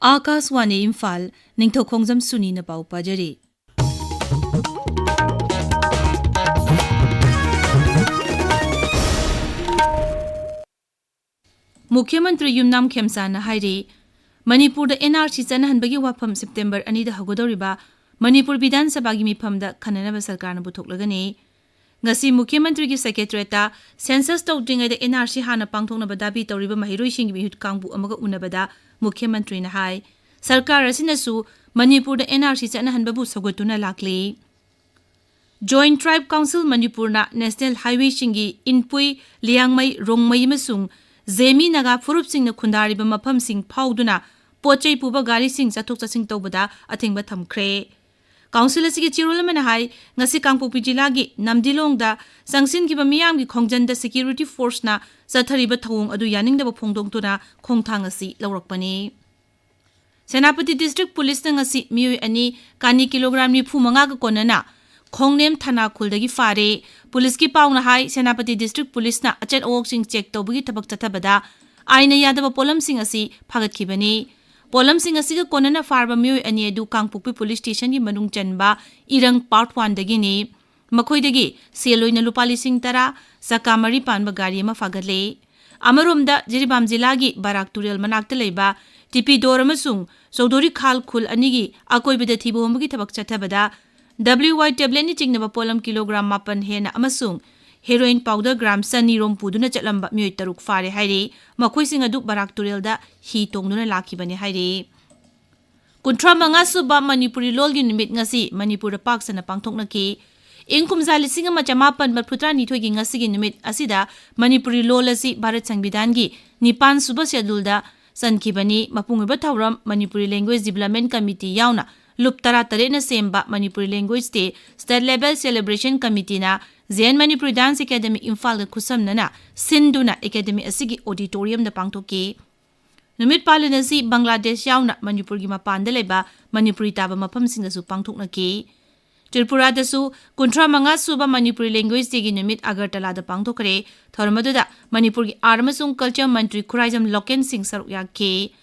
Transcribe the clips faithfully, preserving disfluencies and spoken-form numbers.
ꯑꯥꯀꯥꯁꯋꯥꯅꯤ ꯏꯝꯐꯥꯜ, ꯅꯤꯡꯊꯧꯈꯣꯡꯖꯝ ꯁꯨꯅꯤꯅ ꯄꯥꯎ ꯄꯥꯖꯔꯤ꯫ ꯃꯨꯈ꯭ꯌ ꯃꯟꯇ꯭ꯔꯤ ꯌꯨꯝꯅꯥꯝ ꯈꯦꯝꯆꯥꯟꯅ ꯍꯥꯏꯔꯤ, ꯃꯅꯤꯄꯨꯔꯗ NRC ꯆꯠꯅꯍꯟꯕꯒꯤ ꯋꯥꯐꯝ ꯁꯦꯞꯇꯦꯝꯕꯔ ꯑꯅꯤꯗ ꯍꯧꯒꯗꯧꯔꯤꯕ ꯃꯅꯤꯄꯨꯔ ꯕꯤꯙꯥꯟ ꯁꯚꯥꯒꯤ ꯃꯤꯐꯝꯗ ꯈꯟꯅꯅꯕ ꯁꯔꯀꯥꯔꯅ ꯄꯨꯊꯣꯛꯂꯒꯅꯤ꯫ ꯉꯁꯤ ꯃꯨꯈ꯭ꯌ ꯃꯟꯇ꯭ꯔꯤꯒꯤ ꯁꯦꯀ꯭ꯔꯦꯇꯔꯤꯌꯦꯠꯇ ꯁꯦꯟꯁꯁ ꯇꯧꯗ꯭ꯔꯤꯉꯩꯗ NRC ꯍꯥꯟꯅ ꯄꯥꯡꯊꯣꯛꯅꯕ ꯗꯥꯕꯤ ꯇꯧꯔꯤꯕ ꯃꯍꯩꯔꯣꯏꯁꯤꯡꯒꯤ ꯃꯤꯍꯨꯠ ꯀꯥꯡꯕꯨ ꯑꯃꯒ ꯎꯅꯕꯗ ꯃꯨꯈ꯭ꯌ ꯃꯟꯇ꯭ꯔꯤꯅ ꯍꯥꯏ, ꯁꯔꯀꯥꯔ ꯑꯁꯤꯅꯁꯨ ꯃꯅꯤꯄꯨꯔꯗ NRC ꯆꯠꯅꯍꯟꯕꯕꯨ ꯁꯧꯒꯠꯇꯨꯅ ꯂꯥꯛꯂꯤ꯫ Joint Tribe Council ꯃꯅꯤꯄꯨꯔꯅ ꯅꯦꯁꯅꯦꯜ ꯍꯥꯏꯋꯦꯁꯤꯡꯒꯤ ꯏꯟꯄꯨꯏ, ꯂꯤꯌꯥꯡꯃꯩ, ꯔꯣꯡꯃꯩ ꯑꯃꯁꯨꯡ ꯖꯦꯃꯤ ꯅꯥꯒꯥ ꯐꯨꯔꯨꯞꯁꯤꯡꯅ ꯈꯨꯟꯗꯥꯔꯤꯕ ꯃꯐꯝꯁꯤꯡ ꯐꯥꯎꯗꯨꯅ ꯄꯣꯠ ꯆꯩ ꯄꯨꯕ ꯒꯥꯔꯤꯁꯤꯡ ꯆꯠꯊꯣꯛ ꯆꯠꯁꯤꯟ ꯇꯧꯕꯗ ꯑꯊꯤꯡꯕ ꯊꯝꯈ꯭ꯔꯦ꯫ ꯀꯥꯎꯟꯁꯤꯜ ꯑꯁꯤꯒꯤ ꯆꯦꯔꯣꯜ ꯑꯃꯅ ꯍꯥꯏ, ꯉꯁꯤ ꯀꯥꯡꯄꯣꯛꯄꯤ ꯖꯤꯂꯥꯒꯤ ꯅꯝꯗꯤꯂꯣꯡꯗ ꯆꯪꯁꯤꯟꯈꯤꯕ ꯃꯤꯌꯥꯝꯒꯤ ꯈꯣꯡꯖꯟꯗ ꯁꯦꯀ꯭ꯌꯨꯔꯤꯇꯤ ꯐꯣꯔꯁꯅ ꯆꯠꯊꯔꯤꯕ ꯊꯧꯑꯣꯡ ꯑꯗꯨ ꯌꯥꯅꯤꯡꯗꯕ ꯐꯣꯡꯗꯣꯛꯇꯨꯅ ꯈꯣꯡꯊꯥꯡ ꯑꯁꯤ ꯂꯧꯔꯛꯄꯅꯤ꯫ ꯁꯦꯅꯥꯄꯇꯤ ꯗꯤꯁꯇ꯭ꯔꯤꯛ ꯄꯨꯂꯤꯁꯅ ꯉꯁꯤ ꯃꯤꯑꯣꯏ ꯑꯅꯤ ꯀꯥꯅꯤ ꯀꯤꯂꯣꯒ꯭ꯔꯥꯝ ꯅꯤꯐꯨ ꯃꯉꯥꯒ ꯀꯣꯟꯅꯅ ꯈꯣꯡꯅꯦꯝ ꯊꯅꯥ ꯈꯨꯜꯗꯒꯤ ꯐꯥꯔꯦ꯫ ꯄꯨꯂꯤꯁꯀꯤ ꯄꯥꯎꯅ ꯍꯥꯏ, ꯁꯦꯅꯥꯄꯇꯤ ꯗꯤꯁꯇ꯭ꯔꯤꯛ ꯄꯨꯂꯤꯁꯅ ꯑꯆꯦꯠ ꯑꯋꯣꯛꯁꯤꯡ ꯆꯦꯛ ꯇꯧꯕꯒꯤ ꯊꯕꯛ ꯆꯠꯊꯕꯗ ꯑꯥꯏꯟꯅ ꯌꯥꯗꯕ ꯄꯣꯠꯂꯝꯁꯤꯡ ꯑꯁꯤ ꯐꯥꯒꯠꯈꯤꯕꯅꯤ꯫ ꯄꯣꯠꯂꯝꯁꯤꯡ ꯑꯁꯤꯒ ꯀꯣꯟꯅꯅ ꯐꯥꯔꯕ ꯃꯤꯑꯣꯏ ꯑꯅꯤ ꯑꯗꯨ ꯀꯥꯡꯄꯣꯛꯄꯤ ꯄꯨꯂꯤꯁ ꯁ꯭ꯇꯦꯁꯟꯒꯤ ꯃꯅꯨꯡ ꯆꯟꯕ ꯏꯔꯪ ꯄꯥꯔꯠ ꯋꯥꯟꯗꯒꯤꯅꯤ꯫ ꯃꯈꯣꯏꯗꯒꯤ ꯁꯦꯜ ꯑꯣꯏꯅ ꯂꯨꯄꯥ ꯂꯤꯁꯤꯡ ꯇꯔꯥ, ꯆꯀꯥ ꯃꯔꯤ ꯄꯥꯟꯕ ꯒꯥꯔꯤ ꯑꯃ ꯐꯥꯒꯠꯂꯦ꯫ ꯑꯃꯔꯣꯝꯗ, ꯖꯤꯔꯤꯕꯥꯝ ꯖꯤꯂꯥꯒꯤ ꯕꯔꯥꯛ ꯇꯨꯔꯦꯜ ꯃꯅꯥꯛꯇ ꯂꯩꯕ ꯇꯤꯄꯤꯗꯣꯔ ꯑꯃꯁꯨꯡ ꯆꯧꯗꯣꯔꯤ ꯈꯥꯜ ꯈꯨꯜ ꯑꯅꯤꯒꯤ ꯑꯀꯣꯏꯕꯗ ꯊꯤꯕ ꯍꯨꯝꯕꯒꯤ ꯊꯕꯛ ꯆꯠꯊꯕꯗ WY ꯇꯦꯕ꯭ꯂꯦꯠꯅ ꯆꯤꯡꯅꯕ ꯄꯣꯠꯂꯝ ꯀꯤꯂꯣꯒ꯭ꯔꯥꯝ ꯃꯥꯄꯟ ꯍꯦꯟꯅ ꯑꯃꯁꯨꯡ ꯍꯦꯔꯣꯏꯟ ꯄꯥꯎꯗꯔ ꯒ꯭ꯔꯥꯝ ꯆꯅꯤ ꯔꯣꯝ ꯄꯨꯗꯨꯅ ꯆꯠꯂꯝꯕ ꯃꯤꯑꯣꯏ ꯇꯔꯨꯛ ꯐꯥꯔꯦ ꯍꯥꯏꯔꯤ꯫ ꯃꯈꯣꯏꯁꯤꯡ ꯑꯗꯨ ꯕꯔꯥꯛ ꯇꯨꯔꯦꯜꯗ ꯍꯤ ꯇꯣꯡꯗꯨꯅ ꯂꯥꯛꯈꯤꯕꯅꯤ ꯍꯥꯏꯔꯤ꯫ ꯀꯨꯟꯊ꯭ꯔꯥ ꯃꯉꯥ ꯁꯨꯕ ꯃꯅꯤꯄꯨꯔꯤ ꯂꯣꯜꯒꯤ ꯅꯨꯃꯤꯠ ꯉꯁꯤ ꯃꯅꯤꯄꯨꯔꯗ ꯄꯥꯛ ꯁꯟꯅ ꯄꯥꯡꯊꯣꯛꯅꯈꯤ꯫ ꯏꯪ ꯀꯨꯝꯖꯥ ꯂꯤꯁꯤꯡ ꯑꯃ ꯆꯃꯥꯄꯟ ꯃꯔꯤꯐꯨ ꯇꯔꯥꯅꯤꯊꯣꯏꯒꯤ ꯉꯁꯤꯒꯤ ꯅꯨꯃꯤꯠ ꯑꯁꯤꯗ ꯃꯅꯤꯄꯨꯔꯤ ꯂꯣꯜ ꯑꯁꯤ ꯚꯥꯔꯠ ꯁꯪꯕꯤꯙꯥꯟꯒꯤ ꯅꯤꯄꯥꯟ ꯁꯨꯕ ꯁꯦꯗꯨꯜꯗ ꯆꯟꯈꯤꯕꯅꯤ꯫ ꯃꯄꯨꯡ ꯑꯣꯏꯕ ꯊꯧꯔꯝ ꯃꯅꯤꯄꯨꯔꯤ ꯂꯦꯡꯒ꯭ꯋꯦꯖ ꯗꯤꯕꯂꯞꯃꯦꯟ ꯀꯃꯤꯇꯤ ꯌꯥꯎꯅ ꯂꯨꯞ ꯇꯔꯥꯇꯔꯦꯠꯅ ꯁꯦꯝꯕ Manipuri language day state level celebration ꯀꯃꯤꯇꯤꯅ J N Manipuri dance academy ꯏꯝꯐꯥꯜꯒ ꯈꯨꯠꯁꯝꯅꯅ ꯁꯤꯟꯗꯨꯅ ꯑꯦꯀꯥꯗꯦꯃꯤ ꯑꯁꯤꯒꯤ ꯑꯣꯗꯤꯇꯣꯔꯤꯌꯝꯗ ꯄꯥꯡꯊꯣꯛꯈꯤ꯫ ꯅꯨꯃꯤꯠ ꯄꯥꯂꯟ ꯑꯁꯤ ꯕꯪꯒ꯭ꯂꯥꯗꯦꯁ ꯌꯥꯎꯅ ꯃꯅꯤꯄꯨꯔꯒꯤ ꯃꯄꯥꯟꯗ ꯂꯩꯕ ꯃꯅꯤꯄꯨꯔꯤ ꯇꯥꯕ ꯃꯐꯝꯁꯤꯡꯗꯁꯨ ꯄꯥꯡꯊꯣꯛꯅꯈꯤ꯫ ꯇ꯭ꯔꯤꯄꯨꯔꯥꯗꯁꯨ ꯀꯨꯟꯊ꯭ꯔꯥ ꯃꯉꯥ ꯁꯨꯕ ꯃꯅꯤꯄꯨꯔꯤ ꯂꯦꯡꯒ꯭ꯋꯦꯖ ꯗꯦꯒꯤ ꯅꯨꯃꯤꯠ ꯑꯒꯔꯇꯂꯥꯗ ꯄꯥꯡꯊꯣꯛꯈ꯭ꯔꯦ꯫ ꯊꯧꯔꯝ ꯑꯗꯨꯗ ꯃꯅꯤꯄꯨꯔꯒꯤ ꯑꯥꯔꯠ ꯑꯃꯁꯨꯡ ꯀꯜꯆꯔ ꯃꯟꯇ꯭ꯔꯤ ꯈꯨꯔꯥꯏꯖꯝ ꯂꯣꯀꯦꯟ ꯁꯤꯡ ꯁꯔꯨꯛ ꯌꯥꯈꯤ꯫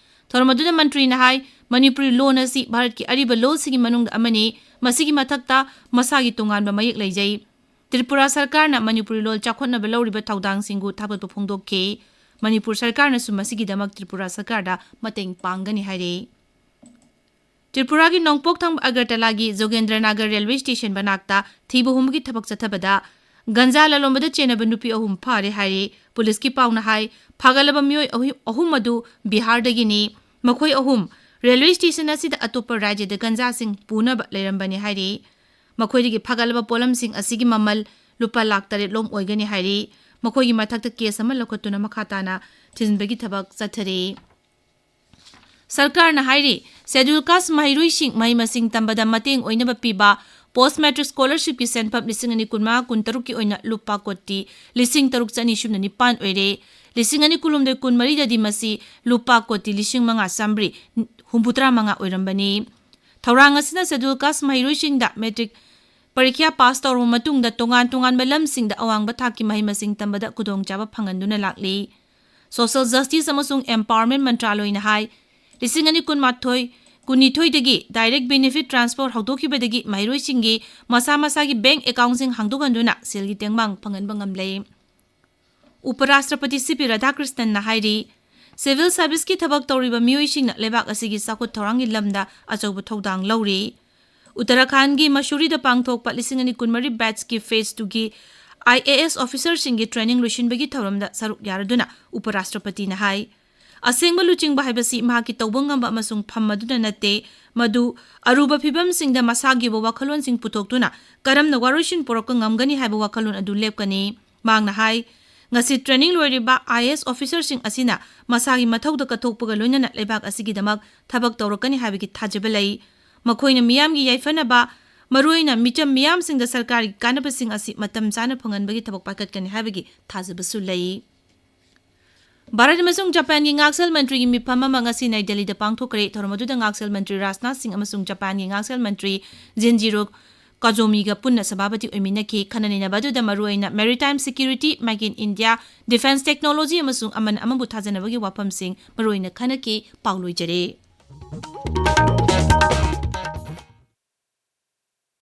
ꯊꯧꯔꯝ ꯑꯗꯨꯗ ꯃꯟꯇ꯭ꯔꯤꯅ ꯍꯥꯏ, ꯃꯅꯤꯄꯨꯔꯤ ꯂꯣꯟ ꯑꯁꯤ ꯚꯥꯔꯠꯀꯤ ꯑꯔꯤꯕ ꯂꯣꯜꯁꯤꯡꯒꯤ ꯃꯅꯨꯡꯗ ꯑꯃꯅꯤ꯫ ꯃꯁꯤꯒꯤ ꯃꯊꯛꯇ ꯃꯁꯥꯒꯤ ꯇꯣꯉꯥꯟꯕ ꯃꯌꯦꯛ ꯂꯩꯖꯩ꯫ ꯇ꯭ꯔꯤꯄꯨꯔꯥ ꯁꯔꯀꯥꯔꯅ ꯃꯅꯤꯄꯨꯔꯤ ꯂꯣꯜ ꯆꯥꯎꯈꯠꯅꯕ ꯂꯧꯔꯤꯕ ꯊꯧꯗꯥꯡꯁꯤꯡꯕꯨ ꯊꯥꯒꯠꯄ ꯐꯣꯡꯗꯣꯛꯈꯤ꯫ ꯃꯅꯤꯄꯨꯔ ꯁꯔꯀꯥꯔꯅꯁꯨ ꯃꯁꯤꯒꯤꯗꯃꯛ ꯇ꯭ꯔꯤꯄꯨꯔꯥ ꯁꯔꯀꯥꯔꯗ ꯃꯇꯦꯡ ꯄꯥꯡꯒꯅꯤ ꯍꯥꯏꯔꯤ꯫ ꯇ꯭ꯔꯤꯄꯨꯔꯥꯒꯤ ꯅꯣꯡꯄꯣꯛ ꯊꯪꯕ ꯑꯒꯔꯇꯂꯥꯒꯤ ꯖꯣꯒꯦꯟꯗ꯭ꯔ ꯅꯥꯒꯔ ꯔꯦꯜꯋꯦ ꯁ꯭ꯇꯦꯁꯟ ꯃꯅꯥꯛꯇ ꯊꯤꯕ ꯍꯨꯝꯕꯒꯤ ꯊꯕꯛ ꯆꯠꯊꯕꯗ ꯒꯟꯖꯥ ꯂꯂꯣꯟꯕꯗ ꯆꯦꯟꯅꯕ ꯅꯨꯄꯤ ꯑꯍꯨꯝ ꯐꯥꯔꯦ ꯍꯥꯏꯔꯤ꯫ ꯄꯨꯂꯤꯁꯀꯤ ꯄꯥꯎꯅ ꯍꯥꯏ, ꯐꯥꯒꯠꯂꯕ ꯃꯤꯑꯣꯏ ꯑꯍꯨ-, ꯑꯍꯨꯝ ꯑꯗꯨ ꯕꯤꯍꯥꯔꯗꯒꯤꯅꯤ꯫ ꯃꯈꯣꯏ ꯑꯍꯨꯝ ꯔꯦꯜꯋꯦ ꯁ꯭ꯇꯦꯁꯟ ꯑꯁꯤꯗ ꯑꯇꯣꯞꯄ ꯔꯥꯖ꯭ꯌꯗ ꯒꯟꯖꯥꯁꯤꯡ ꯄꯨꯅꯕ ꯂꯩꯔꯝꯕꯅꯤ ꯍꯥꯏꯔꯤ꯫ ꯃꯈꯣꯏꯗꯒꯤ ꯐꯥꯒꯠꯂꯕ ꯄꯣꯠꯂꯝꯁꯤꯡ ꯑꯁꯤꯒꯤ ꯃꯃꯜ ꯂꯨꯄꯥ ꯂꯥꯈ ꯇꯔꯦꯠ ꯂꯣꯝ ꯑꯣꯏꯒꯅꯤ ꯍꯥꯏꯔꯤ꯫ ꯃꯈꯣꯏꯒꯤ ꯃꯊꯛꯇ ꯀꯦꯁ ꯑꯃ ꯂꯧꯈꯠꯇꯨꯅ ꯃꯈꯥ ꯇꯥꯅ ꯊꯤꯖꯤꯟꯕꯒꯤ ꯊꯕꯛ ꯆꯠꯊꯔꯤ꯫ ꯁꯔꯀꯥꯔꯅ ꯍꯥꯏꯔꯤ, ꯁꯦꯗ꯭ꯌꯨꯜ ꯀꯥꯁ ꯃꯍꯩꯔꯣꯏꯁꯤꯡ ꯃꯍꯩ ꯃꯁꯤꯡ ꯇꯝꯕꯗ ꯃꯇꯦꯡ ꯑꯣꯏꯅꯕ ꯄꯤꯕ ꯄꯣꯁ ꯃꯦꯇ꯭ꯔꯤꯛ ꯁ꯭ꯀꯣꯂꯔꯁꯤꯞꯀꯤ ꯁꯦꯟꯐꯝ ꯂꯤꯁꯤꯡ ꯑꯅꯤ ꯀꯨꯟꯃꯉꯥ ꯀꯨꯟꯇꯔꯨꯛꯀꯤ ꯑꯣꯏꯅ ꯂꯨꯄꯥ ꯀꯣꯇꯤ ꯂꯤꯁꯤꯡ ꯇꯔꯨꯛ ꯆꯅꯤ ꯁꯨꯞꯅ ꯅꯤꯄꯥꯟ ꯑꯣꯏꯔꯦ꯫ ꯂꯤꯁꯤꯡ ꯑꯅꯤ ꯀꯨꯟꯍꯨꯝꯗꯣꯏ ꯀꯨꯟꯃꯔꯤꯗꯗꯤ ꯃꯁꯤ ꯂꯨꯄꯥ ꯀꯣꯇꯤ ꯂꯤꯁꯤꯡ ꯃꯉꯥ ꯆꯥꯝꯃꯔꯤ ꯍꯨꯝꯐꯨꯇꯔꯥ ꯃꯉꯥ ꯑꯣꯏꯔꯝꯕꯅꯤ꯫ ꯊꯧꯔꯥꯡ ꯑꯁꯤꯅ ꯁꯦꯗ꯭ꯌꯨꯜ ꯀꯥꯁ ꯃꯍꯩꯔꯣꯏꯁꯤꯡꯗ ꯃꯦꯇ꯭ꯔꯤꯛ ꯄꯔꯤꯈ꯭ꯌꯥ ꯄꯥꯁ ꯇꯧꯔꯕ ꯃꯇꯨꯡꯗ ꯇꯣꯉꯥꯟ ꯇꯣꯉꯥꯟꯕ ꯂꯝꯁꯤꯡꯗ ꯑꯋꯥꯡꯕ ꯊꯥꯛꯀꯤ ꯃꯍꯩ ꯃꯁꯤꯡ ꯇꯝꯕꯗ ꯈꯨꯗꯣꯡꯆꯥꯕ ꯐꯪꯍꯟꯗꯨꯅ ꯂꯥꯛꯂꯤ꯫ ꯁꯣꯁꯤꯌꯦꯜ ꯖꯁꯇꯤꯁ ꯑꯃꯁꯨꯡ ꯑꯦꯝꯄꯥꯋꯔꯃꯦꯟ ꯃꯟꯇ꯭ꯔꯥꯂꯣꯏꯅ ꯍꯥꯏ, ꯂꯤꯁꯤꯡ ꯑꯅꯤ ꯀꯨꯟꯃꯥꯊꯣꯏ ꯀꯨꯟꯅꯤꯊꯣꯏꯗꯒꯤ ꯗꯥꯏꯔꯦꯛ ꯕꯦꯅꯤꯐꯤꯠ ꯇ꯭ꯔꯥꯟꯁꯐꯔ ꯍꯧꯗꯣꯛꯈꯤꯕꯗꯒꯤ ꯃꯍꯩꯔꯣꯏꯁꯤꯡꯒꯤ ꯃꯁꯥ ꯃꯁꯥꯒꯤ ꯕꯦꯡꯛ ꯑꯦꯀꯥꯎꯟꯁꯤꯡ ꯍꯥꯡꯗꯣꯛꯍꯟꯗꯨꯅ ꯁꯦꯜꯒꯤ ꯇꯦꯡꯕꯥꯡ ꯐꯪꯍꯟꯕ ꯉꯝꯂꯦ꯫ ꯎꯄꯔꯥꯁꯇ꯭ꯔꯄꯇꯤ ꯁꯤ ꯄꯤ ꯔꯥꯙꯥꯀ꯭ꯔꯤꯁꯅꯟꯅ ꯍꯥꯏꯔꯤ, ꯁꯤꯚꯤꯜ ꯁꯔꯚꯤꯁꯀꯤ ꯊꯕꯛ ꯇꯧꯔꯤꯕ ꯃꯤꯑꯣꯏꯁꯤꯡꯅ ꯂꯩꯕꯥꯛ ꯑꯁꯤꯒꯤ ꯆꯥꯎꯈꯠ ꯊꯧꯔꯥꯡꯒꯤ ꯂꯝꯗ ꯑꯆꯧꯕ ꯊꯧꯗꯥꯡ ꯂꯧꯔꯤ꯫ ꯎꯠꯇꯔꯥꯈꯟꯗꯒꯤ ꯃꯁꯨꯔꯤꯗ ꯄꯥꯡꯊꯣꯛꯄ ꯂꯤꯁꯤꯡ ꯑꯅꯤ ꯀꯨꯟꯃꯔꯤ ꯕꯦꯠꯁꯀꯤ ꯐꯦꯖ ꯇꯨꯒꯤ ꯑꯥꯏ ꯑꯦ ꯑꯦꯁ ꯑꯣꯐꯤꯁꯔꯁꯤꯡꯒꯤ ꯇ꯭ꯔꯦꯅꯤꯡ ꯂꯣꯏꯁꯤꯟꯕꯒꯤ ꯊꯧꯔꯝꯗ ꯁꯔꯨꯛ ꯌꯥꯔꯗꯨꯅ ꯎꯄꯔꯥꯁꯇ꯭ꯔꯄꯇꯤꯅ ꯍꯥꯏ, ꯑꯁꯦꯡꯕ ꯂꯨꯆꯤꯡꯕ ꯍꯥꯏꯕꯁꯤ ꯃꯍꯥꯛꯀꯤ ꯇꯧꯕ ꯉꯝꯕ ꯑꯃꯁꯨꯡ ꯐꯝ ꯑꯗꯨꯅ ꯅꯠꯇꯦ, ꯃꯗꯨ ꯑꯔꯨꯕ ꯐꯤꯚꯝꯁꯤꯡꯗ ꯃꯁꯥꯒꯤ ꯑꯣꯏꯕ ꯋꯥꯈꯜꯂꯣꯟꯁꯤꯡ ꯄꯨꯊꯣꯛꯇꯨꯅ ꯀꯔꯝꯅ ꯋꯥꯔꯣꯏꯁꯤꯟ ꯄꯨꯔꯛꯄ ꯉꯝꯒꯅꯤ ꯍꯥꯏꯕ ꯋꯥꯈꯜꯂꯣꯟ ꯑꯗꯨ ꯂꯦꯞꯀꯅꯤ꯫ ꯃꯍꯥꯛꯅ ꯍꯥꯏ, ꯉꯁꯤ ꯇ꯭ꯔꯦꯅꯤꯡ ꯂꯣꯏꯔꯤꯕ ꯑꯥꯏ ꯑꯦ ꯑꯦꯁ ꯑꯣꯐꯤꯁꯔꯁꯤꯡ ꯑꯁꯤꯅ ꯃꯁꯥꯒꯤ ꯃꯊꯧꯗ ꯀꯠꯊꯣꯛꯄꯒ ꯂꯣꯏꯅꯅ ꯂꯩꯕꯥꯛ ꯑꯁꯤꯒꯤꯗꯃꯛ ꯊꯕꯛ ꯇꯧꯔꯛꯀꯅꯤ ꯍꯥꯏꯕꯒꯤ ꯊꯥꯖꯕ ꯂꯩ꯫ ꯃꯈꯣꯏꯅ ꯃꯤꯌꯥꯝꯒꯤ ꯌꯥꯏꯐꯅꯕ, ꯃꯔꯨꯑꯣꯏꯅ ꯃꯤꯆꯝ ꯃꯤꯌꯥꯝꯁꯤꯡꯗ ꯁꯔꯀꯥꯔꯒꯤ ꯀꯥꯟꯅꯕꯁꯤꯡ ꯑꯁꯤ ꯃꯇꯝ ꯆꯥꯅ ꯐꯪꯍꯟꯕꯒꯤ ꯊꯕꯛ ꯄꯥꯏꯈꯠꯀꯅꯤ ꯍꯥꯏꯕꯒꯤ ꯊꯥꯖꯕꯁꯨ ꯂꯩ꯫ ꯚꯥꯔꯠ ꯑꯃꯁꯨꯡ ꯖꯄꯥꯟꯒꯤ ꯉꯥꯛꯁꯦꯜ ꯃꯟꯇ꯭ꯔꯤꯒꯤ ꯃꯤꯐꯝ ꯑꯃ ꯉꯁꯤ ꯅꯩ ꯗꯦꯜꯂꯤꯗ ꯄꯥꯡꯊꯣꯛꯈ꯭ꯔꯦ꯫ ꯊꯧꯔꯝ ꯑꯗꯨꯗ ꯉꯥꯛꯁꯦꯜ ꯃꯟꯇ꯭ꯔꯤ ꯔꯥꯖꯅꯥꯊ ꯁꯤꯡ ꯑꯃꯁꯨꯡ ꯖꯄꯥꯟꯒꯤ ꯉꯥꯛꯁꯦꯜ ꯃꯟꯇ꯭ꯔꯤ ꯖꯤꯟꯖꯤꯔꯣ ꯀꯥꯖꯣꯃꯤꯒ ꯄꯨꯟꯅ ꯁꯚꯥꯄꯇꯤ ꯑꯣꯏꯃꯤꯟꯅꯈꯤ꯫ ꯈꯟꯅ ꯅꯩꯅꯕ ꯑꯗꯨꯗ ꯃꯔꯨꯑꯣꯏꯅ maritime security, make in India, defence technology ꯑꯃꯁꯨꯡ ꯑꯃꯅ ꯑꯃꯕꯨ ꯊꯥꯖꯅꯕꯒꯤ ꯋꯥꯐꯝꯁꯤꯡ ꯃꯔꯨꯑꯣꯏꯅ ꯈꯟꯅꯈꯤ꯫ ꯄꯥꯎ ꯂꯣꯏꯖꯔꯦ꯫